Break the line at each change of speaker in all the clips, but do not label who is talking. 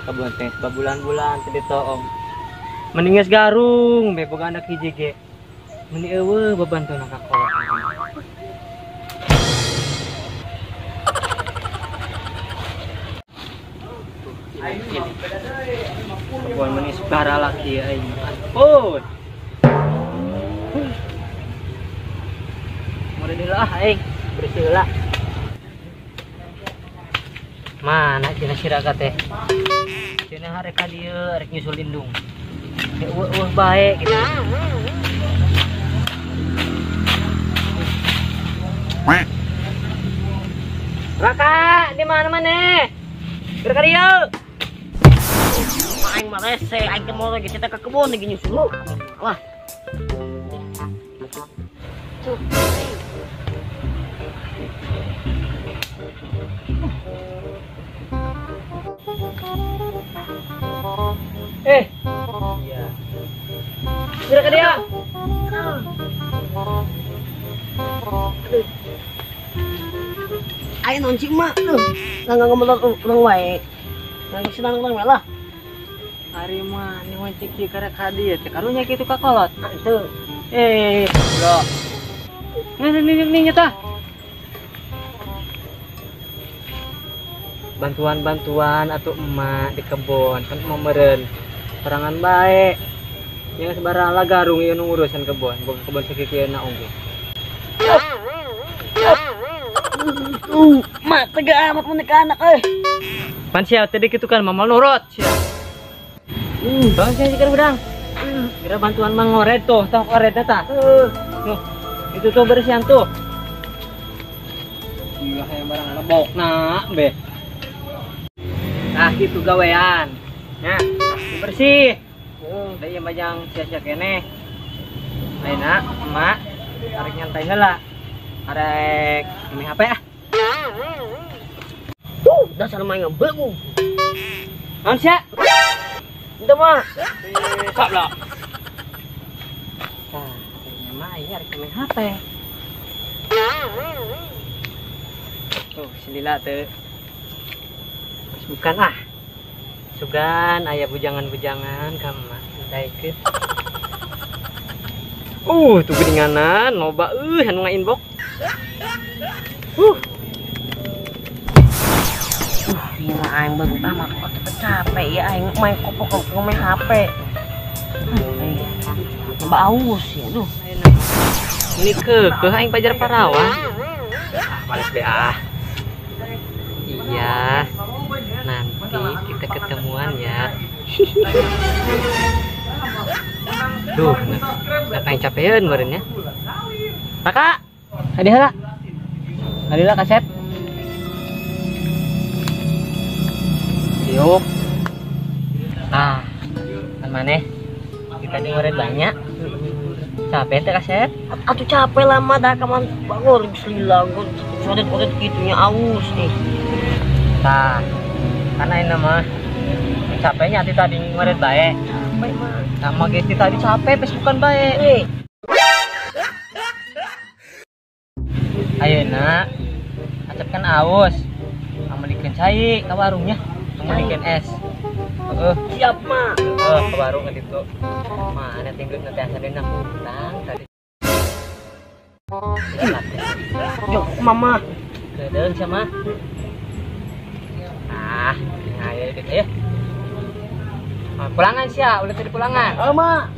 Kebon teh sabulan-bulan teh ditoong. Mending geus garung be boga anak hiji ge. Meni eueuh babantuna ka kolot. Ini. Kebon meni segara laki aing. Ampun. Mure heula ah aing, bersih heula. Mana cenah si Raka teh? Cenah rek ka dieu rek nyusul indung. Eueuh bae gitu. Raka, di mana maneh? Geura ka dieu.
Aing mah rese, aing teh mau lagi kita ke kebun lagi nyusul. Wah. Tuh.
Iya. Geura ka dieu.
Aduh. Aing naon sih emak? Duh, nggak ngomong urang wae. Nggak senang urang lah.
Ari mah ni wancik ieu karek ka dieu teh karunya kitu ka kolot.
Ah, itu.
Bro. Nih tah. Bantuan-bantuan atau emak di kebon kan mau meureun. Sorangan bae. Yang sebarang lah garung ieu nu ngurusan kebon, boga kebon sakieu na oge.
Mak tega amat mun ka anak euy.
Pan sia tadi kitu kan mamal nurut sia. Bang sia sikar hudang. Kira bantuan mang ngoret tuh, tah ngoretna tah. Tuh, itu tuh bersihan tuh. Gila hayang barang lebokna be. Nah, gitu gawean. Nah, bersih. Da ieu majang sia-sia keneh. Ayeuna emak arek nyantai heula. Arek main HP ah.
Dasar main ngebegu.
Naon sia?
Henteu mah.
Sok lah. Tah, ayeuna mah aing arek main HP. Tuh, silila teu. Bukan ah. Sugan aya bujangan-bujangan ka emak daekeun. Tuh geuninganan loba anu ngainbox.
Gila aing baru amat kok capek ya aing main kopok kok main HP. Mbak aus ya duh.
Ini keukeuh aing pajar parawan. Ah, males be ah. Iya. Nanti kita ketemuan ya. Duh, nah, aing capeun meureun nya. Raka, hadi heula. Hadi heula kaset. Yuk. Ah, kan maneh kita dengerin banyak. Capek teh kaset?
Atuh capek lama dah kaman bangun geus lila sodet-sodet kitunya aus nih.
Tah, karena ini mah capeknya hati tadi ngoret bae.
Capek mah.
Sama ge tadi capek Facebookan bae. Ayeuna Acep kan aus. Amelikeun cai ka warungnya. Amelikeun es. Heeh.
Siap mah.
Heeh, ka warung ka ditu. Mana tinggal nanti asa dina hutang tadi.
Yo, mama.
Kedeung sia mah. Ah, ayo gitu ya. Pulangan sia, udah tadi pulangan.
Oh, mak.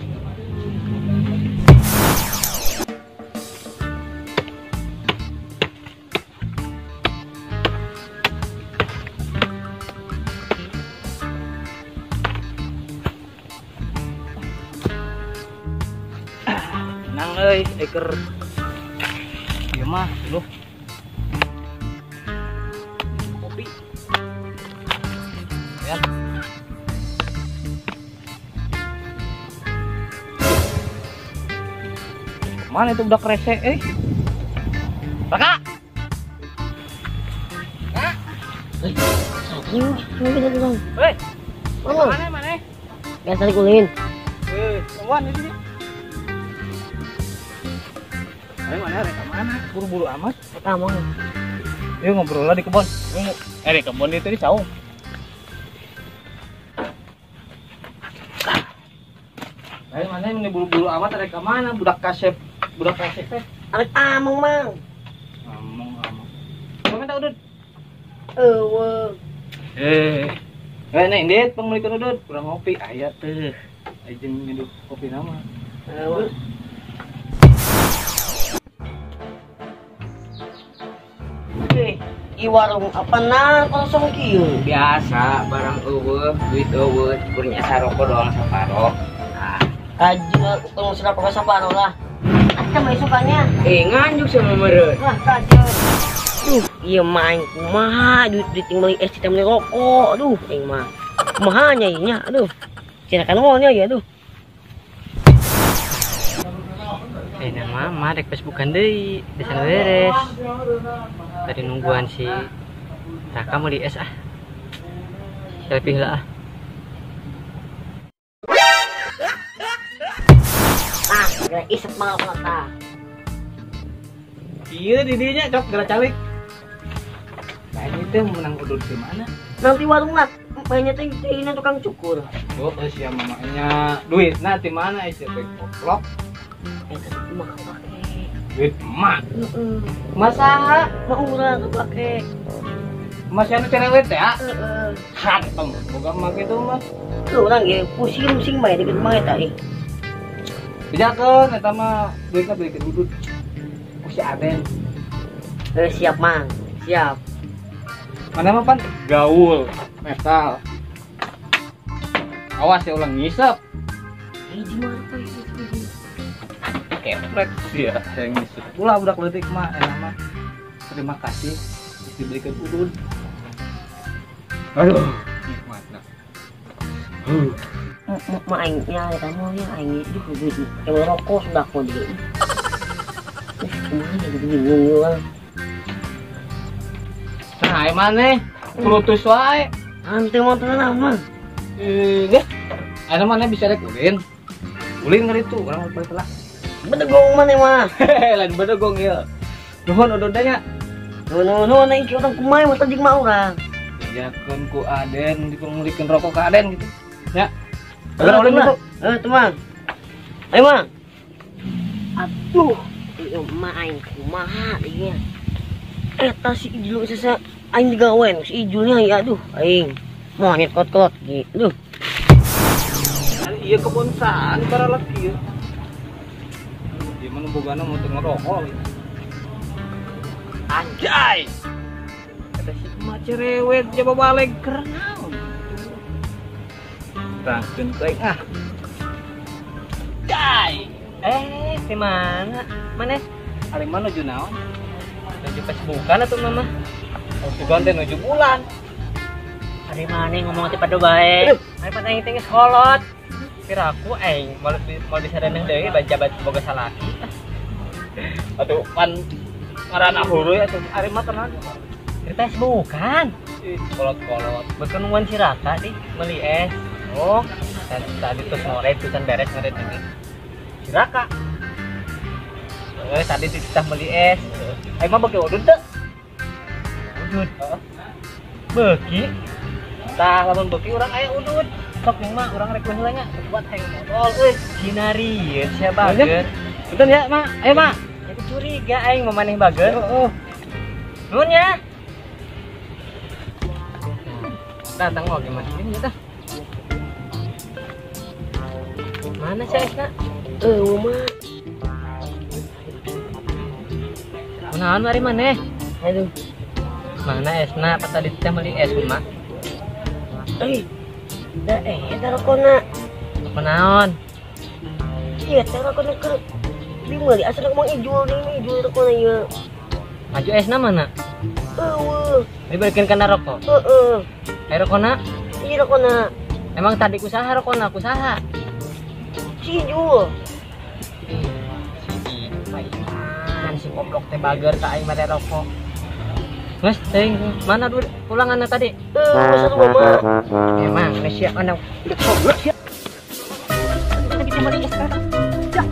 Nang euy, eker. Ieu mah loh. Kopi. Ya. Mana itu udah rese eh? Raka. Kak. Hei. Mana mana?
Biasa dikulin.
Wan ini. Ayo mana reka mana? Buru-buru amat.
Pertama.
Yuk ngobrol lah di kebun. Di kebun itu di saung.
Lain mana ini buru-buru amat arek ka mana budak kasep teh.
Arek ameng mang.
Ameng. Kumaha minta udud?
Eueuh.
Nek indit pangmeulikeun udud, kurang ngopi aya teh. Aing nyeduh kopi nama.
Eueuh. I warung apa nah kosong kieu?
Biasa barang eueuh, duit eueuh, kurnya saroko doang saparo. Nah,
kajeun tong saroko saparo lah. Atuh mah isukannya.
Nganjuk sama meureun.
Wah, kajeun. Duh, ieu mah aing kumaha duit ting meuli es teh meuli rokok. Aduh, aing mah. Kumaha nya ieu nya, aduh. Cenah kan nya ya aduh.
Nah mama rek Facebookan deui, bisa beres. Tadi nungguan si Raka meuli es ah. Selfie lah ah.
Ah, geura isep mah kota.
Ieu di dinya cok geura calik. Nah, ini teh menang udud di mana?
Nanti warung lah, mainnya teh ini tukang cukur.
Oh, sia mamanya. Duitna di mana sia teh goblok.
Eta mah kepake.
Duit emak.
Heeh.
Masaha
mah urang kepake.
Masih anu cerewet ya?
Heeh.
Hantem boga mah kitu mah.
Tuh urang ge pusing-pusing bae deket mah eta ih.
Bejakeun eta mah duitna beukeun udud. Ku si Aden.
Siap mang, siap.
Mana mah pan gaul, metal. Awas ya ulang ngisep.
Di mana pak?
Keprek ya, yang ngisep. Ulah budak leutik mah enak mah. Terima kasih diberikan udud. Aduh, nikmatna.
Ma aing nya kamu nya aing duh duit kayak rokok sudah kok dia. Kumaha jadi bingung urang.
Nah, ai maneh kulutus wae.
Hanteu mah tenang mah.
Deh. Aya maneh bisa rek ulin. Ulin ngeritu urang balik lah.
Bedegong maneh mah.
Lain bedegong ieu. Nuhun udud nya.
Nuhun aing urang kumaha mah tadi mah urang.
Dijakeun ku Aden, dipangmeulikeun rokok ka Aden gitu. Ya. Agar ulin gitu.
Teman. Ayo, Mang. Aduh, ieu mah aing kumaha ieu. Eta si Ijul sesa aing digawen si Ijulnya ya aduh aing. Monyet kot-kot gitu.
Ieu kebon saan para laki ieu. Ieu mah bogana mau teu ngerokok. Anjay. Kata si emak cerewet coba balik keur naon. Rangkeun ku aing ah. Anjay.
Di mana? Mana?
Ari mah nuju naon?
Nuju Facebookan atuh mama.
Facebookan teh nuju bulan.
Ari maneh ngomong teh padu bae. Ari pan aing teh geus kolot. Piraku aing moal bisa reneh deui baca boga salaki.
Atuh pan ngaranna heureui atuh ari mah tenang.
Di Facebookan.
Ih, kolot-kolot.
Beukeun nungguan si Raka di meuli es. Oh, tadi terus ngoret pisan beres ngoret ini. Si Raka. Tadi dititah meuli es.
Aing mah beuki udud teu?
Udud. Heeh. Beuki.
Tah lamun beuki urang aya udud. Sok ning mah urang rek heula nya buat hayang modal euy.
Cinarieun sia bager.
Punten ya, Mak. Ayo, Mak.
Jadi curiga aing mah maneh bager.
Heeh.
Nuhun ya. Datang oge mah ini tah. Mana sih esna?
Eueuh mah.
Kunaon mari maneh?
Aduh.
Mana esna apa tadi teh meuli es kumaha?
Da eta rokona.
Kunaon?
Ieu teh rokona keur dimeuli asa rek Mang Ijul deui Ijul rokona ieu.
Maju esna mana?
Eueuh.
Dibalikin kana rokok?
Heeh.
Ayo rokona?
Iya rokona.
Emang tadi kusaha rokona kusaha?
Si Ijul.
Si Ijul. Si goblok teh bager ka aing mah rokok. Geus teuing mana duit pulanganna tadi?
Eueuh mah.
Emang geus sia ana goblok sia. Kita meuli es sekarang. Ya.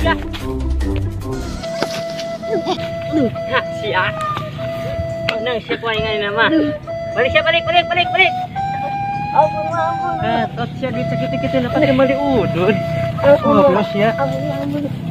ya. Hah, sia. Nang sia ku aing ayeuna mah. Balik sia balik balik balik balik.
Ampun, ampun.
Eh, tot sia duit sakitu-kitu na pake meuli udud.
Ampun,
Goblok sia.
Ampun, ampun.